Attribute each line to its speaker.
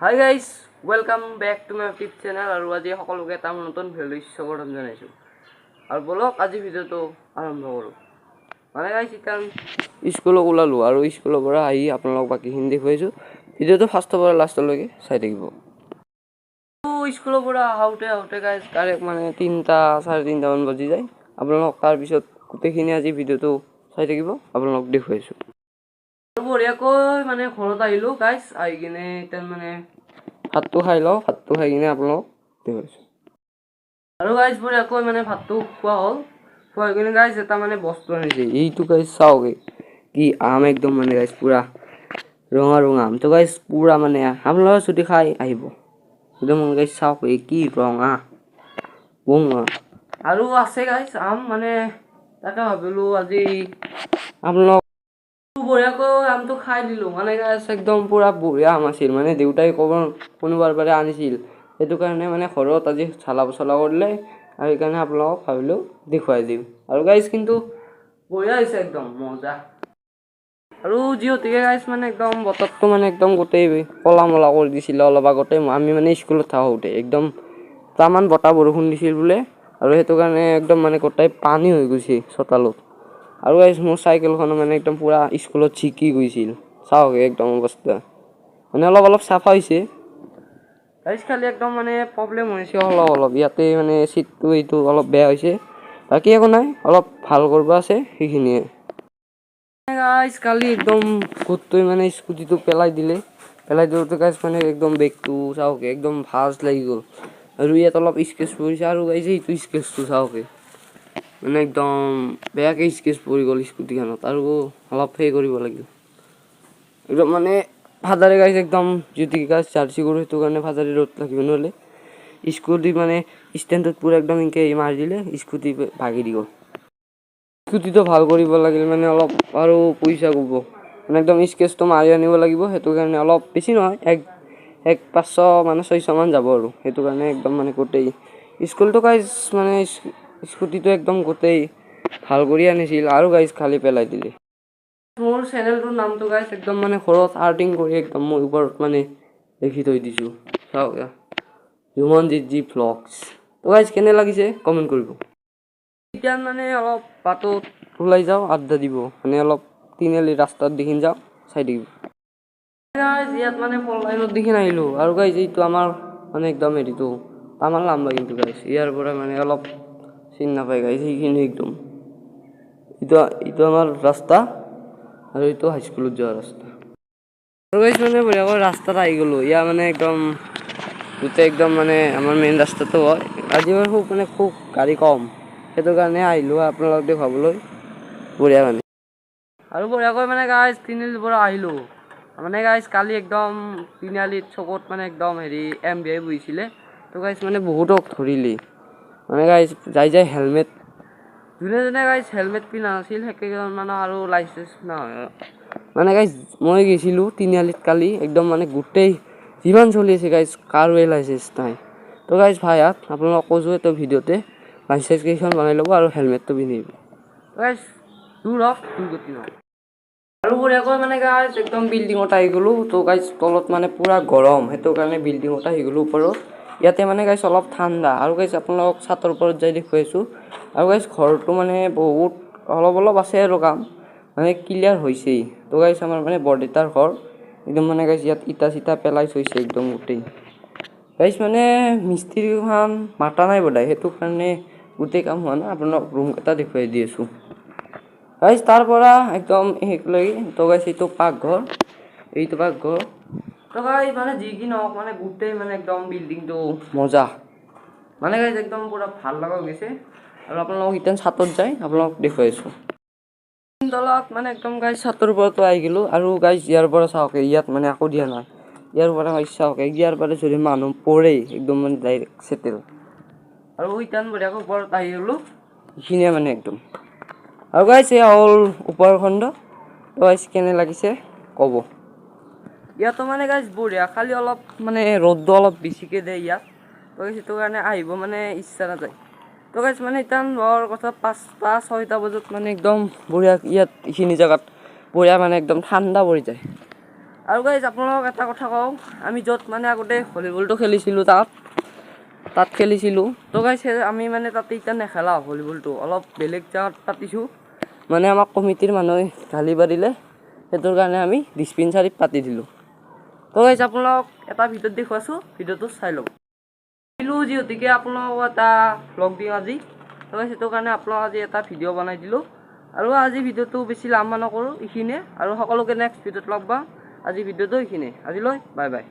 Speaker 1: Hi guys, welcome back to my YouTube channel. আৰু আজি সকলোকে এটা নতুন ভিডিঅ'লৈ স্বাগতম জনাইছোঁ। আৰু ব'লক, আজি ভিডিঅ'টো আৰম্ভ কৰোঁ। মানে গাইজ, এতিয়া স্কুলত ওলালোঁ আৰু স্কুলৰ পৰা আহি আপোনালোকক বাকীখিনি দেখুৱাইছোঁ। ভিডিঅ'টো ফাৰ্ষ্টৰ পৰা লাষ্টলৈকে চাই থাকিব। স্কুলৰ পৰা আহোঁতে আহোঁতে গাইজ কাৰেক্ট মানে 3টা 3:30মান বাজি যায়। আপোনালোক তাৰপিছত গোটেইখিনি আজি ভিডিঅ'টো চাই থাকিব, আপোনালোকক দেখুৱাইছোঁ। আৰু বঢ়িয়াকৈ মানে ঘৰত আহিলোঁ গাইজ। আহি কিনে এতিয়া মানে ভাতটো খাই লওঁ। ভাতটো খাই কিনে আপোনালোকক দেখুৱাইছোঁ। আৰু গাইজ, বঢ়িয়াকৈ মানে ভাতটো খোৱা হ'ল। খোৱা কিনে গাইজ, এটা মানে বস্তু আনিছে এইটো। গাইজ, চাওক, এই কি আম, একদম মানে গাইজ পূৰা ৰঙা ৰঙা আম। তো গাইজ, পূৰা মানে আপোনালোকে যদি খাই আহিব, একদম গাইজ চাওক, এই কি ৰঙা বঙা। আৰু আছে গাইজ আম, মানে তাকে ভাবিলোঁ আজি আপোনালোক। বঢ়িয়াকৈ আমটো খাই দিলোঁ। মানে গাইজ, একদম পূৰা বঢ়িয়া আম আছিল। মানে দেউতাই ক'ব কোনোবাৰ পৰা আনিছিল, সেইটো কাৰণে মানে ঘৰত আজি ঝালা পচলা কৰিলে আৰু সেইকাৰণে আপোনালোকক ভাবিলোঁ দেখুৱাই দিম। আৰু গাইজ, কিন্তু বঢ়িয়া হৈছে, একদম মজা। আৰু যিহেতুকে গাইজ, মানে একদম বতৰটো মানে একদম গোটেই ক'লা মলা কৰি দিছিলে অলপ আগতে, আমি মানে স্কুলত থাকোঁতে একদম তামান বতাহ বৰষুণ দিছিল বোলে। আৰু সেইটো কাৰণে একদম মানে গোটেই পানী হৈ গৈছে চোতালত। আৰু গাইজ, মোৰ চাইকেলখনো মানে একদম পূৰা স্কুলত জিকি গৈছিল। চাওক, একদম অৱস্থা মানে অলপ অলপ চাফা হৈছে গাইজ, খালি একদম মানে প্ৰব্লেম হৈছে অলপ অলপ। ইয়াতে মানে চিটটো এইটো অলপ বেয়া হৈছে, বাকী একো নাই। অলপ ভাল কৰিব আছে, সেইখিনিয়ে। গাইজ, কালি একদম গোটটোৱে মানে স্কুটিটো পেলাই দিলে। পেলাই দিওঁতে গাইজ, মানে একদম বেগটো চাওক, একদম ভাজ লাগি গ'ল। আৰু ইয়াত অলপ স্ক্ৰেচ পৰিছে। আৰু গাইজ, এইটো স্ক্ৰেচটো চাওক, মানে একদম বেয়াকৈ স্ক্ৰেচ পৰি গ'ল স্কুটিখনত। আৰু অলপ সেই কৰিব লাগিল একদম মানে ফাদাৰে গাইজ, একদম যিটো গাইজ জাৰ্চি কৰোঁ, সেইটো কাৰণে ফাদাৰে ৰ'দ লাগিব নহ'লে স্কুটি মানে ষ্টেণ্ডত পূৰা একদম এনেকৈ মাৰি দিলে, স্কুটি ভাগি দি গ'ল। স্কুটিটো ভাল কৰিব লাগিল, মানে অলপ আৰু পইচা ক'ব, মানে একদম স্ক্ৰেচটো মাৰি আনিব লাগিব। সেইটো কাৰণে অলপ বেছি নহয়, এক এক 500 মানে 600মান যাব। আৰু সেইটো কাৰণে একদম মানে গোটেই স্কুলটো গাইজ, মানে স্কুটিটো একদম গোটেই ভাল কৰি আনিছিল আৰু গাইজ খালি পেলাই দিলে। মোৰ চেনেলটোৰ নামটো গাইজ, একদম মানে ঘৰত আৰ্টিং কৰি একদম মই ওপৰত মানে লিখি থৈ দিছোঁ। চাওক, জুমনজিত জি ভ্লগছ। তো গাইজ, কেনে লাগিছে কমেণ্ট কৰিব। এতিয়া মানে অলপ বাটত ওলাই যাওঁ আড্ডা দিব, মানে অলপ তিনিআলি ৰাস্তাত দেখি যাওঁ, চাই থাকিব। গাইজ, ইয়াত মানে ফ'ৰ লাইনত দেখি আহিলোঁ। আৰু গাইজ, এইটো আমাৰ মানে একদম হেৰিটো তামাম লাম্বা। কিন্তু গাইজ, ইয়াৰ পৰা মানে অলপ চিন নাপায় গাইজ, সেইখিনি একদম এইটো এইটো আমাৰ ৰাস্তা আৰু এইটো হাইস্কুলত যোৱা ৰাস্তা। আৰু গাইজ, মানে বঢ়িয়াকৈ ৰাস্তাত আহি গ'লোঁ। ইয়াৰ মানে একদম গোটেই একদম মানে আমাৰ মেইন ৰাস্তাটো হয়। আজি মানে খুব মানে খুব গাড়ী কম, সেইটো কাৰণে আহিলোঁ আপোনালোক দেখুৱাবলৈ। বঢ়িয়া মানে। আৰু বঢ়িয়াকৈ মানে গাইজ, তিনিআলিৰ পৰা আহিলোঁ। মানে গাইজ, কালি একদম তিনিআলিত চকত মানে একদম হেৰি এম ভি আই বহিছিলে। তো গাইজ, মানে বহুতক ধৰিলি। মানে গাইজ, যাই যাই হেলমেট যোনে যোনে গাইজ হেলমেট পিন্ধা নাছিল, সেইকেইজন মানে আৰু লাইচেঞ্চ নহয়। মানে গাইজ, মই গৈছিলোঁ তিনিআলিত কালি, একদম মানে গোটেই যিমান চলি আছে গাইজ, কাৰোৱে লাইচেঞ্চ নাই। তো গাইজ, ভাই, ইয়াত আপোনালোকক কৈছোঁ, এইটো ভিডিঅ'তে লাইচেঞ্চ কেইখন বনাই ল'ব আৰু হেলমেটটো পিন্ধিব। গাইজ, দূৰ হওক, দুৰ্গতি নহওক। আৰু বঢ়িয়াকৈ মানে গাইজ, একদম বিল্ডিঙত আহি গ'লোঁ। তো গাইজ, তলত মানে পূৰা গৰম, সেইটো কাৰণে বিল্ডিঙত আহি গ'লোঁ ওপৰত। ইয়াতে মানে গাইজ, অলপ ঠাণ্ডা। আৰু গাইজ, আপোনালোকক চাটৰ ওপৰত যাই দেখুৱাইছোঁ। আৰু গাইজ, ঘৰটো মানে বহুত অলপ অলপ আছে আৰু কাম মানে ক্লিয়াৰ হৈছেই। তো গাইজ, আমাৰ মানে বৰদেউতাৰ ঘৰ। একদম মানে গাইজ, ইয়াত ইটা চিটা পেলাই থৈছে একদম গোটেই। গাইজ, মানে মিস্ত্ৰীখন মাতা নাই বোধহয়, সেইটো কাৰণে গোটেই কাম হোৱা নাই। আপোনাক ৰুমকেইটা দেখুৱাই দি আছোঁ গাইজ, তাৰ পৰা একদম সেইলৈকে। তো গাইজ, এইটো পাকঘৰ, এইটো পাকঘৰ। তো গাইজ, মানে যি কি নহওক, মানে গোটেই মানে একদম বিল্ডিংটো মজা। মানে গাইজ, একদম পূৰা ভাল লগা গৈছে। আৰু আপোনালোকক এতিয়া চাটত যাই আপোনালোকক দেখুৱাই আছোঁ। তলত মানে একদম গাইজ, চাটৰ ওপৰতো আহি গ'লোঁ। আৰু গাইজ, ইয়াৰ পৰা চাওক, ইয়াত মানে একো দিয়া নাই। ইয়াৰ পৰা গাইজ চাওক, ইয়াৰ পৰা যদি মানুহ পৰে, একদম মানে ডাইৰেক্ট চেটেল। আৰু এতিয়া বঢ়িয়াকৈ ওপৰত আহি গ'লোঁ। এইখিনিয়ে মানে একদম। আৰু গাইজ, এয়া হ'ল ওপৰ খণ্ড। তো গাইজ, কেনে লাগিছে ক'ব। ইয়াতো মানে গাইজ বঢ়িয়া, খালি অলপ মানে ৰ'দটো অলপ বেছিকৈ দিয়ে ইয়াত। তো সেইটো কাৰণে আহিব মানে ইচ্ছা নাযায়। তো গাইজ, মানে এতিয়া বৰ কথা, 5টা 6টা বজাত মানে একদম বঢ়িয়া ইয়াত এইখিনি জেগাত বঢ়িয়া মানে একদম ঠাণ্ডা পৰি যায়। আৰু গাইজ, আপোনালোকক এটা কথা কওঁ, আমি য'ত মানে আগতে ভলীবলটো খেলিছিলোঁ, তাত তাত খেলিছিলোঁ। তো গাইজ, আমি মানে তাতে এতিয়া নেখেলাওঁ ভলীবলটো, অলপ বেলেগ জেগাত পাতিছোঁ। মানে আমাক কমিটিৰ মানুহে গালি পাৰিলে, সেইটোৰ কাৰণে আমি ডিছপেঞ্চাৰীত পাতি দিলোঁ। তো গাইজ, আপোনালোকক এটা ভিডিঅ'ত দেখুৱাইছোঁ, ভিডিঅ'টো চাই ল'ব। দিলোঁ যিহেতুকে আপোনালোকক এটা ভ্লগ দিওঁ আজি, তো সেইটো কাৰণে আপোনালোক আজি এটা ভিডিঅ' বনাই দিলোঁ। আৰু আজি ভিডিঅ'টো বেছি লাম্বা নকৰোঁ, এইখিনিয়ে। আৰু সকলোকে নেক্সট ভিডিঅ'ত লগ পাম। আজি ভিডিঅ'টো এইখিনিয়ে, আজিলৈ বাই বাই।